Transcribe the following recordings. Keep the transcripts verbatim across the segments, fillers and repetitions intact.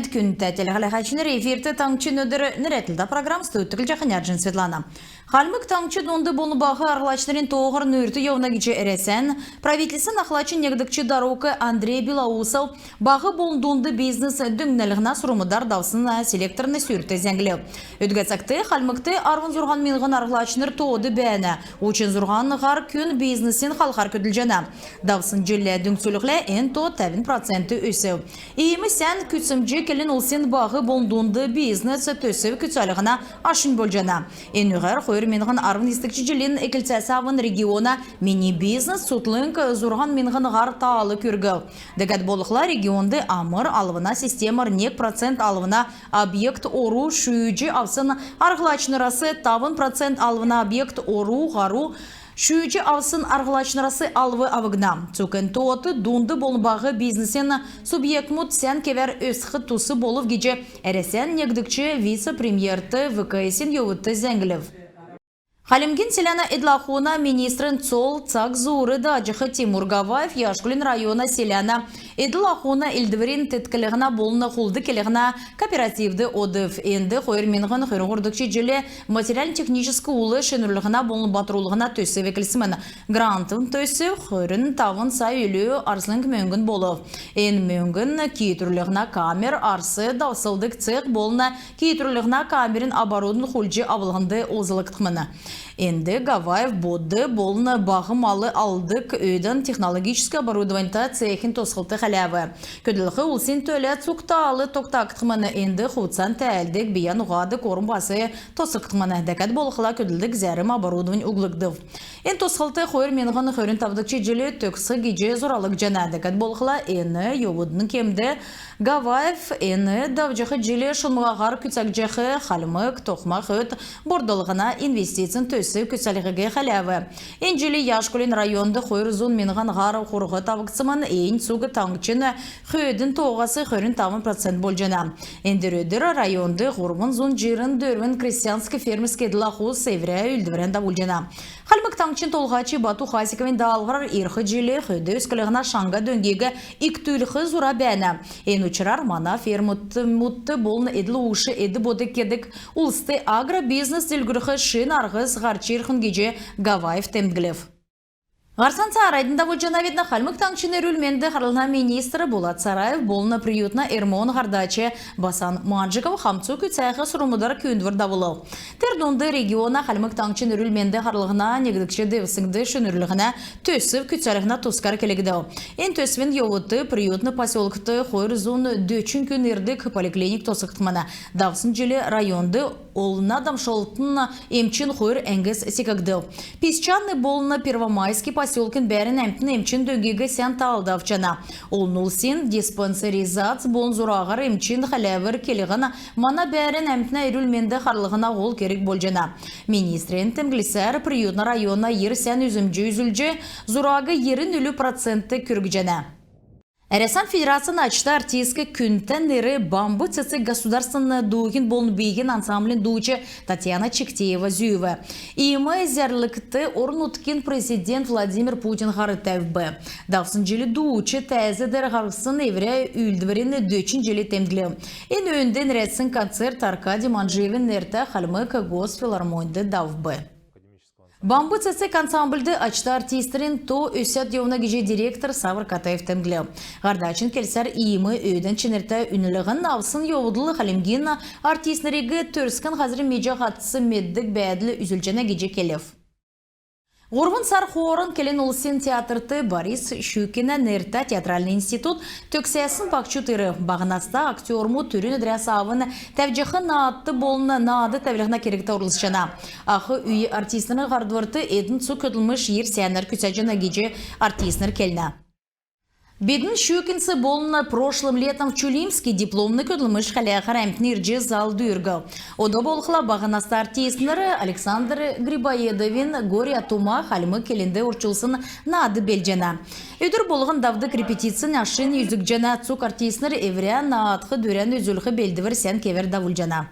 Күндтә телехәләһәчнр, эфирт «Таңһчин өдр» нерәдлһтә программ. Студьд Җахнярҗин Светлана. Хальмг Таңһч дунд болн баһ арһлачнрин тооһар нүүрт йовна гиҗ Әрәсән правительствин ахлачин негдгч дарук Андрей Белоусов баһ болн дунд бизнес дөңнлһнә сурврмудар давсн селекторн сүүрт зәңглв. Өдгә цагт Хальмгт арвн зурһан миңһн арһлачнр тоод бәәнә. Һучн зурһан һар күн бизнесин халхар көдлҗәнә. Давсн җиллә дүңцүлхлә эн то тәвн процент өсв. Иим сән күцәмҗ келн улсин баһ болн дунд бизнес төсв күцәлһнә ашнь болҗана. Энүгәр хойр миңһн арвн йисдгч җилин эклцәс авн региона «Мини бизнес» цутхлң зурһан миңһн һар таал күргв. Дәкәд болхла регионд амр алвна системәр нег процент алвна объект ору шүүҗ авсн арһлачнрас, тавн процент алвна объект ору һару шүүҗ авсн арһлачнрас алв авгдна. Цуг эн тоот дунд болн баһ бизнесин субъектмүд сән кевәр өсх тус болв гиҗ Әрәсән негдгч вице-премьерт В К С-ин йовудт зәңглв. Хальмгин селәнә эдл-ахун министрин цол цаг зуур дааҗах Тимур Гаваев Яшкулин района селәнә эдл-ахун элдврин тетклһнә болн хулд келһнә кооперативд одв. Энд хойр миңһн хөрн һурвдгч җил материальн-техническ ул шинрүллһнә болн батруллһна төсв эклсмн. Грантын төсв хөрн тавн сай үлү арслң мөңгн болв. Эн мөңгн киитрүллһнә камер, арс давслдг цех болн киитрүллһнә камерин оборудовань хулдҗ авлһнд олзлгдхмн. Энд Гаваев бод болн баһ мал алдг өөдән технологическ оборудованьта цехин тосхлт хәләв. Көдлх улсин төлә цуг таал тогтагдхмн. Энд хувцан тәәлдг, бийән уһадг орм бас тосхгдхмн. Дәкәд болхла көдлдг зәрм оборудовань углгдв. Эн тосхлт хойр миңһн хөрн тавдгч җил төгсх гиҗ зуралгдҗана. Дәкәд болхла эн йовудын кемд Гаваев эн давҗах җил шунмһаһар күцәгдҗәх хальмг тохма хөд бордлһна инвестицин төсв күцәлһиг хәләв. Эн җил Яшкулин районд хойр зун миңһн һар хурһд авгдсмн. Эн цуг таңһчин хөөдин тооһас хөрн тавн процент болҗана. Эндр өдр районд һурвн зун җирн дөрвн крестьянск-фермерск эдл-ахус эврә үүлдврән давулҗана. Хальмг Таңһчин Толһач Бату Хасиковин даалһврар ирх җил хөд өсклһнә шаңһа дөңгиг икдүлх зура бәәнә. Эн учрар мана фермермүдт болн эдл-уш эд-бод кедг улст агробизнес делгрүлх шин арһс һарч ирхмн гиҗ Гаваев темдглв. Һарцан цааранднь давулҗанавидн. Хальмг Таңһчин эрүл-менд харлһна министр Булат Сараев болн Приютна РМО-н һардач Басан Манжиков хамцу күцәх сурврмудар күүндвр давулв. Тер дунд региона Хальмг Таңһчин эрүл-менд харлһна негдгч девсңгд шинрүллһнә төсв күцәлһнә тускар келгдв. Эн төсвин йовудт Приютн поселкт хойр зун дөчн күн ирдг поликлиник тосхгдхмн. Давсн җил районд олна дамшлтын эмчин хойр әңгс секгдв. Песчаный болн Первомайский поселкин бәәрн әмтн эмчин дөңгиг сән таалд авчана. Олн улсин диспансеризац болн зураһар эмчин хәләвр келһн мана бәәрн әмтнә эрүл-менд харлһна һол керг болҗана. Министрин темдглсәр, Приютн района йир сән үзмҗ үзүлҗ, зураг йирн үлү процентд күргҗәнә. Әрәсән Федерацин ачта артистк, күндтә нер «Бамб цецг» государственн дууһин болн бииһин ансамблин дууч Татьяна Чиктеева зүүв. Иим зәрлгт орн-нутгин президент Владимир Путин һар тәвв. Давсн җил дууч тәәз деер һарсн эврә үүлдврин дөчн җилиг темдглв. Эн өөнд нерәдсн концерт Аркадий Манжиевин нертә Хальмг госфилармоньд давв. «Бамб цецг» ансамбльд ачта артистнрин то өсәд йовна гиҗ директор Савр Катаев темдглв. Һардачин келсәр, иим өөдән чинртә үнлһн авсн йовдл хальмгин артистнриг төрскн һазр меҗә һатц меддг бәәдл үзүлҗәнә гиҗ келв. Һурвн сар хооран келн улсин театрт Борис Щукина нертә театральн институт төгсәсн баһчуд ирв. Баһ наста актермуд түрүн өдрәс авн тәвҗәх наадт болн наад тәвлһнә кергт орлцҗана. Ах үй артистнрин һардврт эдн цуг көдлмш йир сәәнәр күцәҗәнә гиҗ артистнр келнә. «Бидн Щукинцы» болн «Прошлым летом в Чулимске» дипломн көдлмш хәләхәр әмтн ирҗ зал дүүргв. Ода болхла баһ наста артистнр Александр Грибоедовин «Горе от ума» хальмг келнд орчулсн наад белдҗәнә. Өдр болһн давдг репетицин ашнь үзгдҗәнә. Цуг артистнр эврә наадх дүрән үзүлх белдвр сән кевәр давулҗана.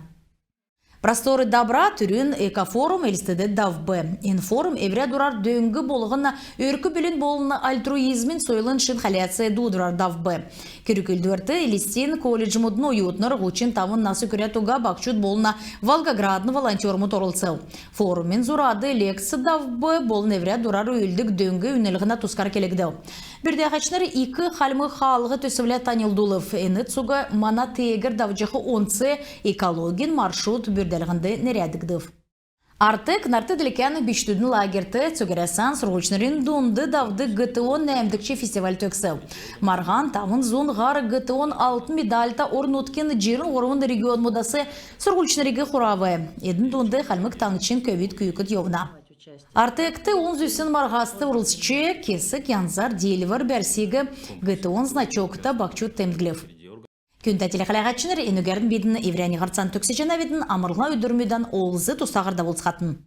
«Просторы добра» түрүн экофорум Элстд давв. Эн форум эврә дурар дөң болһн өрк-бүлин болн альтруизмин сойлын шин хәләц дуудврар давв. Керг-үүлдврт Элстин колледжмудын оютнр, һучн тавн нас күрәд уга баһчуд болн Волгоградын волонтермуд орлцв. Форумин зурад лекц давв болн эврә дурар үүлддг дөң үнлһнә тускар келгдв. Бүрдәһәчнр «Ик Хальмг хаалһ» төсвлә таньлдулв. Эн цуг мана теегәр давҗах онц экологин маршрут бүрдәлһнд нерәдгдв. «Артек» нарт-делкән бичкдүдин лагерьт цуг Әрәсән сурһульчнрин дунд давдг ГТО-н нәәмдгч фестиваль төгсв. Марһан тавн зун һар ГТО-н алтн медальта орн-нутгин җирн һурвн регионмудас сурһульчнриг хурав. Эдн дунд Хальмг Таңһчин көвүд күүкд йовна. «Артект» олн зүсн марһаст орлцҗ, кесг янзар диилвр бәрсиг, ГТО-н значокта баһчуд темдглв. Күндтә телехәләһәчнр, энүгәрн бидн эврәннь һарцан төгсәҗәнәвидн. Амрлһна өдрмүдән олз-тустаһар давулцхатн.